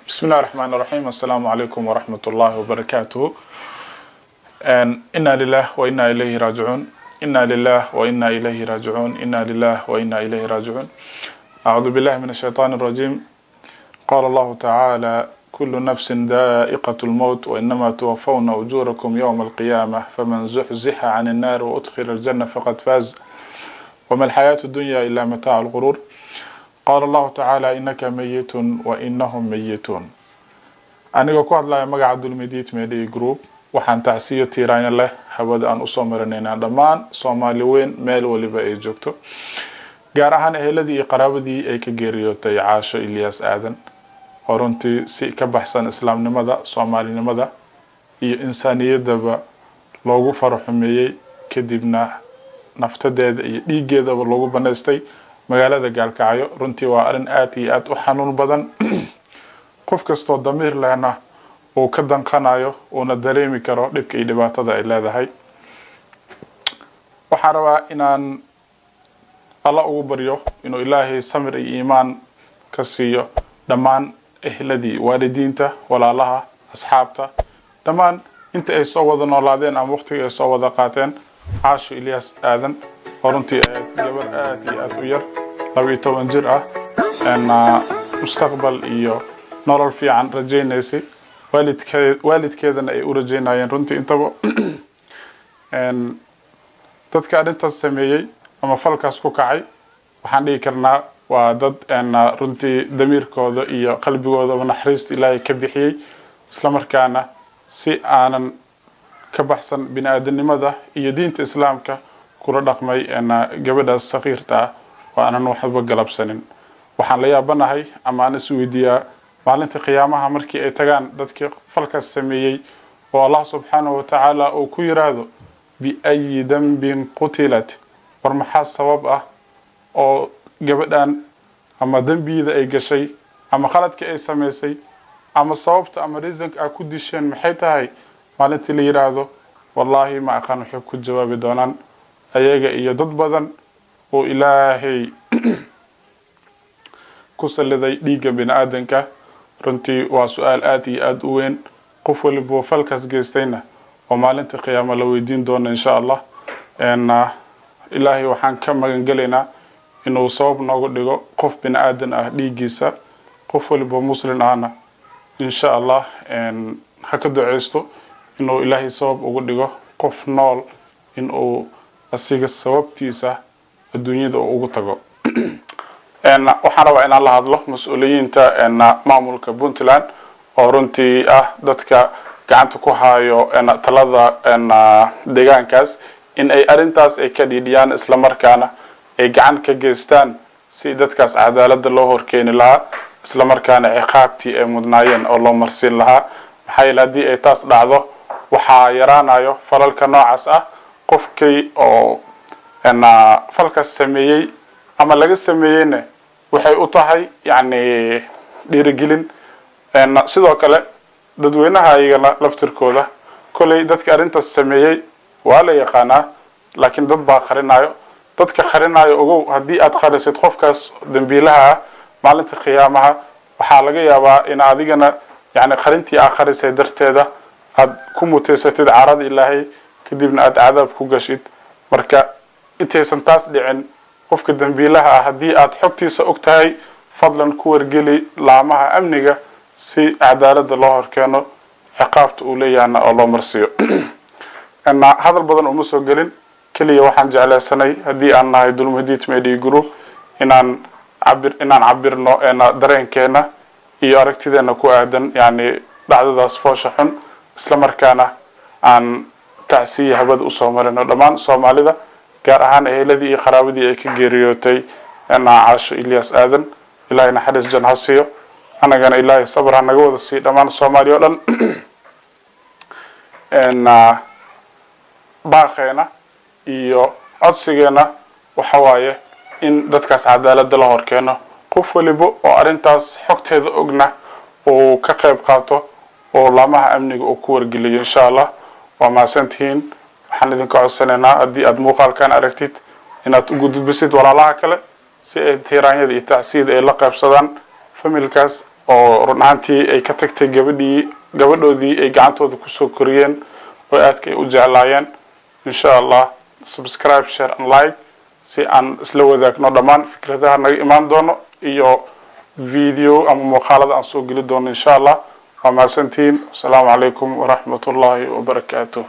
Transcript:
Bismi illahi raxmaan raxiim. Assalaamu calaykum waraxmat ullahi wabarakaatuhu. Inna lilah wa inna ilayhi raajicuun, inna lilah wa inna ilayhi raajicuun, inna lilah wa inna ilayhi raajicuun. Acuudu billahi min ashaytaan arajiim. Qala allahu tacaala: kulu nafsin daa'iqat lmowt wainama tuwafawna ujuurakum yowma alqiyaamah, faman zuxzixa can innaari waudkhila aljanna faqad faaz, wama alxayaatu dunya ila mataacu lquruur. Qaala allahu tacaala: inaka meyitun wa inahum meyituun. Anigoo ku hadlaya magaca Dulmidiid Media Group, waxaan tacsiyo tiiraanyo leh hawada aan usoo marinaynaa dhammaan Soomaali weyn meel waliba ay joogto, gaar ahaan eheladii iyo qaraabadii ay ka geeriyootay Caasho Ilyaas Aadan, oo runtii si ka baxsan islaamnimada, soomaalinimada iyo insaaniyaddaba loogu faraxumeeyey, kadibna naftadeeda iyo dhiiggeedaba loogu banaystay magaalada Gaalkacyo. Runtii waa arrin aada iyo aada u xanuun badan, qof kastoo damiir lehna uu ka danqanayo, uuna dareemi karo dhibka iyo dhibaatada ay leedahay. Waxaan rabaa inaan Alla ugu baryo inuu Ilaahay samir iyo iimaan ka siiyo dhammaan ehladii, waalidiinta, walaalaha, asxaabta, dhammaan inta ay soo wada noolaadeen ama waqtiga ay soo wada qaateen Caasho Ilyaas Aadan, oo runtii ahayd gabar aada iyo aada u yar, 12 jir ah, mustaqbal iyo nolol fiican rajaynaysay, waalidkeedana ay u rajaynayeen. Runtii intaba dadka arrintaas sameeyey ama falkaas ku kacay, waxaan dhihi karnaa waa dad runtii damiirkooda iyo qalbigoodaba naxariista Ilaahay ka bixiyey, islamarkaana si aanan ka baxsan bini aadanimada iyo diinta Islaamka kula dhaqmay gabadhaas sakiirta ah oo aanan waxba galabsanin. Waxaan la yaabanahay ama aan isweydiiyaa, maalinta qiyaamaha markii ay tagaan dadkii falkaas sameeyey oo Allah subxaanahu watacaala uu ku yiraahdo: "Biayi dambin qutilat?" War maxaa sabab ah oo gabadhan ama dembiyada ay gashay ama khaladkii ay samaysay ama sababta ama reasonka aa ku disheen maxay tahay? Maalintii la yiraahdo, wallaahi ma aqaan waxay ku jawaabi doonaan ayaga iyo dad badan oo Ilaahay ku salliday dhiigga bini aadanka. Runtii waa su-aal aada iyo aada u weyn, qof waliba falkaas geystayna oo maalinta qiyaama la weydiin doono, insha Allah. Ilaahay waxaan ka magan gelaynaa inuu sabab noogu dhigo qof bini aadan ah dhiiggiisa. Qof waliba muslin ahna, insha Allah, ha ka duceysto inuu Ilaahay sabab ugu dhigo qof nool inuu asiga sababtiisa adduunyada uu ugu tago. Waxaan rabaa inaan la hadlo mas-uuliyiinta maamulka Puntland, oo runtii ah dadka gacanta ku hayo talada deegaankaas, in ay arrintaas ay ka dhiidhiyaan, islamarkaana ay gacan ka geystaan si dadkaas cadaaladda loo horkeeni lahaa, islamarkaana ciqaabtii ay mudnaayeen oo loo marsiin lahaa. Maxaa yeele, haddii ay taas dhacdo, waxaa yaraanayo falalka noocaas ah. Qofkii oo falkaas sameeyey ama laga sameeyeyna waxay u tahay yacni dhiirigelin. Sidoo kale dadweynaha iyagana laftirkooda, kolley dadka arrintaas sameeyey waa la yaqaanaa, laakiin dad baa qarinayo. Dadka qarinayo, ogow, haddii aad qarisid qofkaas dambiilaha ah, maalinta qiyaamaha waxaa laga yaabaa in adigana yani qarintii aad qarisay darteeda aad ku muteysatid carada Ilaahay, kadibna aad cadaab ku gashid. Marka intaysan taas dhicin, qofka dambiilaha ah haddii aad xogtiisa og tahay, fadlan ku wargeli laamaha amniga si cadaaladda loo horkeeno, ciqaabta uu leeyahana oo loo marsiiyo. Hadal badan uma soo gelin, keliya waxaan jeclaysanay, haddii aan nahay Dulmadiid Media Group, inaan cabirno dareenkeena iyo aragtideena ku aadan yani dhacdadaas foosha xun, isla markaana aan tacsiya habada usoo marino dhammaan Soomaalida, gaar ahaan eheladii iyo qaraabadii ay ka geeriyootay Caasho Ilyaas Aadan. Ilaahay naxariis jan ha siiyo, anagana Ilaahay sabr ha naga wada siiyo, dhammaan Soomaaliya o dhan. Baaqeena iyo codsigeena waxa waaye in dadkaas cadaaladda la horkeeno, qof waliba oo arrintaas xogteeda ogna uu ka qayb qaato. oo laamaha amniga uu ku wargeliyo, insha Allah. Waa mahadsantihiin. Waxaan idinka codsanaynaa, haddii aad muuqaalkan aragtid, inaad u gudbisid walaalaha kale si ay tiiraanyada iyo tacsiyada ay la qaybsadaan familkaas oo run ahaantii ay ka tagtay gabadhii, gabadhoodii ay gacantooda kusoo koriyeen oo aadka ay u jeclaayeen, insha Allah. Subscribe, share and like si aan isla wadaagno dhammaan fikradaha naga imaan doono iyo video ama muuqaalada aan soo geli doono, insha Allah. Waa mahadsantihiin. Asalaamu calaykum waraxmat ullahi wabarakaatuh.